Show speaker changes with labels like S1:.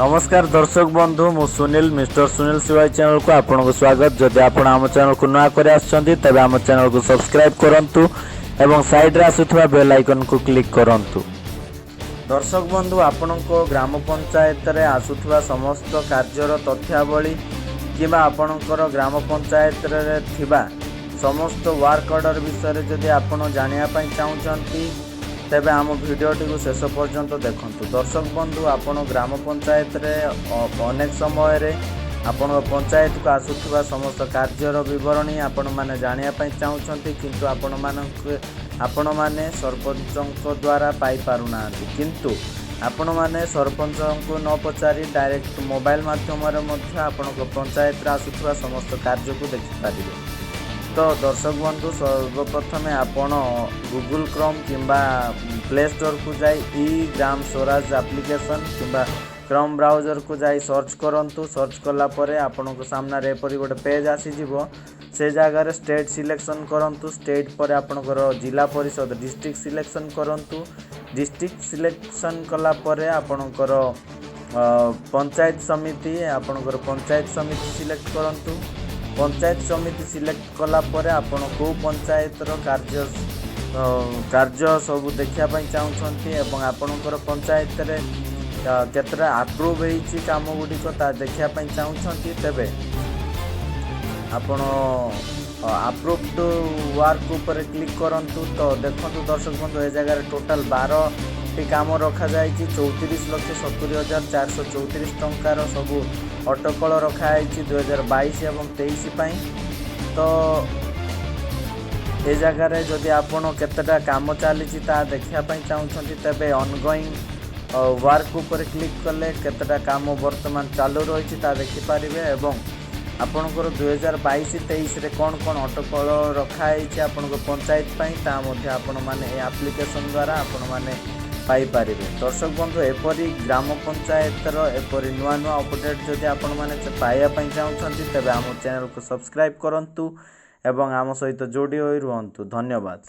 S1: ନମସ୍କାର ଦର୍ଶକ ବନ୍ଧୁ, ମୁଁ ସୁନୀଲ। ମିଷ୍ଟର ସୁନୀଲ ଶିବାଇ ଚ୍ୟାନେଲକୁ ଆପଣଙ୍କୁ ସ୍ୱାଗତ। ଯଦି ଆପଣ ଆମ ଚ୍ୟାନେଲକୁ ନୂଆ କରି ଆସିଛନ୍ତି, ତେବେ ଆମ ଚ୍ୟାନେଲକୁ ସବସ୍କ୍ରାଇବ୍ କରନ୍ତୁ ଏବଂ ସାଇଡ଼ରେ ଆସୁଥିବା ବେଲ୍ ଆଇକନ୍କୁ କ୍ଲିକ୍ କରନ୍ତୁ। ଦର୍ଶକ ବନ୍ଧୁ, ଆପଣଙ୍କ ଗ୍ରାମ ପଞ୍ଚାୟତରେ ଆସୁଥିବା ସମସ୍ତ କାର୍ଯ୍ୟର ତଥ୍ୟାବଳୀ କିମ୍ବା ଆପଣଙ୍କର ଗ୍ରାମ ପଞ୍ଚାୟତରେ ଥିବା ସମସ୍ତ ୱାର୍କ ଅର୍ଡ଼ର ବିଷୟରେ ଯଦି ଆପଣ ଜାଣିବା ପାଇଁ ଚାହୁଁଛନ୍ତି, ତେବେ ଆମ ଭିଡ଼ିଓଟିକୁ ଶେଷ ପର୍ଯ୍ୟନ୍ତ ଦେଖନ୍ତୁ। ଦର୍ଶକ ବନ୍ଧୁ, ଆପଣ ଗ୍ରାମ ପଞ୍ଚାୟତରେ ଅନେକ ସମୟରେ ଆପଣଙ୍କ ପଞ୍ଚାୟତକୁ ଆସୁଥିବା ସମସ୍ତ କାର୍ଯ୍ୟର ବିବରଣୀ ଆପଣମାନେ ଜାଣିବା ପାଇଁ ଚାହୁଁଛନ୍ତି, କିନ୍ତୁ ଆପଣମାନେ ସରପଞ୍ଚଙ୍କ ଦ୍ୱାରା ପାଇପାରୁନାହାନ୍ତି। କିନ୍ତୁ ଆପଣମାନେ ସରପଞ୍ଚଙ୍କୁ ନ ପଚାରି ଡାଇରେକ୍ଟ ମୋବାଇଲ ମାଧ୍ୟମରେ ମଧ୍ୟ ଆପଣଙ୍କ ପଞ୍ଚାୟତରେ ଆସୁଥିବା ସମସ୍ତ କାର୍ଯ୍ୟକୁ ଦେଖିପାରିବେ। ତ ଦର୍ଶକ ବନ୍ଧୁ, ସର୍ବପ୍ରଥମେ ଆପଣ ଗୁଗୁଲ୍ କ୍ରୋମ୍ କିମ୍ବା ପ୍ଲେ ଷ୍ଟୋରକୁ ଯାଇ ଇ ଗ୍ରାମ ସ୍ୱରାଜ ଆପ୍ଲିକେସନ୍ କିମ୍ବା କ୍ରୋମ୍ ବ୍ରାଉଜରକୁ ଯାଇ ସର୍ଚ୍ଚ କରନ୍ତୁ। ସର୍ଚ୍ଚ କଲା ପରେ ଆପଣଙ୍କ ସାମ୍ନାରେ ଏପରି ଗୋଟେ ପେଜ୍ ଆସିଯିବ। ସେ ଜାଗାରେ ଷ୍ଟେଟ୍ ସିଲେକ୍ସନ୍ କରନ୍ତୁ। ଷ୍ଟେଟ୍ ପରେ ଆପଣଙ୍କର ଜିଲ୍ଲା ପରିଷଦ, ଡିଷ୍ଟ୍ରିକ୍ଟ ସିଲେକ୍ସନ୍ କରନ୍ତୁ। ଡିଷ୍ଟ୍ରିକ୍ଟ ସିଲେକ୍ସନ୍ କଲା ପରେ ଆପଣଙ୍କର ପଞ୍ଚାୟତ ସମିତି, ଆପଣଙ୍କର ପଞ୍ଚାୟତ ସମିତି ସିଲେକ୍ଟ କରନ୍ତୁ। ପଞ୍ଚାୟତ ସମିତି ସିଲେକ୍ଟ କଲା ପରେ ଆପଣ କେଉଁ ପଞ୍ଚାୟତର କାର୍ଯ୍ୟ ସବୁ ଦେଖିବା ପାଇଁ ଚାହୁଁଛନ୍ତି ଏବଂ ଆପଣଙ୍କର ପଞ୍ଚାୟତରେ କେତେଟା ଆପ୍ରୁଭ୍ ହେଇଛି କାମ ଗୁଡ଼ିକ, ତାହା ଦେଖିବା ପାଇଁ ଚାହୁଁଛନ୍ତି, ତେବେ ଆପଣ ଆପ୍ରୁଭ୍ଡ ୱାର୍କ ଉପରେ କ୍ଲିକ୍ କରନ୍ତୁ। ତ ଦେଖନ୍ତୁ ଦର୍ଶକ ବନ୍ଧୁ, ଏ ଜାଗାରେ ଟୋଟାଲ୍ 12ଟି କାମ ରଖାଯାଇଛି। 34,70,434 ଟଙ୍କାର ସବୁ ଅଟକଳ ରଖାଯାଇଛି 2022 ଏବଂ 23 ପାଇଁ। ତ ଏ ଜାଗାରେ ଯଦି ଆପଣ କେତେଟା କାମ ଚାଲିଛି ତାହା ଦେଖିବା ପାଇଁ ଚାହୁଁଛନ୍ତି, ତେବେ ଅନଗୋଇଂ ୱାର୍କ ଉପରେ କ୍ଲିକ୍ କଲେ କେତେଟା କାମ ବର୍ତ୍ତମାନ ଚାଲୁ ରହିଛି ତାହା ଦେଖିପାରିବେ ଏବଂ ଆପଣଙ୍କର 2022-23ରେ କ'ଣ କ'ଣ ଅଟକଳ ରଖାହେଇଛି ଆପଣଙ୍କ ପଞ୍ଚାୟତ ପାଇଁ, ତାହା ମଧ୍ୟ ଆପଣମାନେ ଏ ଆପ୍ଲିକେସନ୍ ଦ୍ୱାରା ଆପଣମାନେ ପାଇପାରିବେ। ଦର୍ଶକ ବନ୍ଧୁ, ଏପରି ଗ୍ରାମ ପଞ୍ଚାୟତର ଏପରି ନୂଆ ନୂଆ ଅପଡ଼େଟ୍ ଯଦି ଆପଣମାନେ ପାଇବା ପାଇଁ ଚାହୁଁଛନ୍ତି, ତେବେ ଆମ ଚ୍ୟାନେଲକୁ ସବସ୍କ୍ରାଇବ୍ କରନ୍ତୁ ଏବଂ ଆମ ସହିତ ଯୋଡ଼ି ହୋଇ ରୁହନ୍ତୁ। ଧନ୍ୟବାଦ।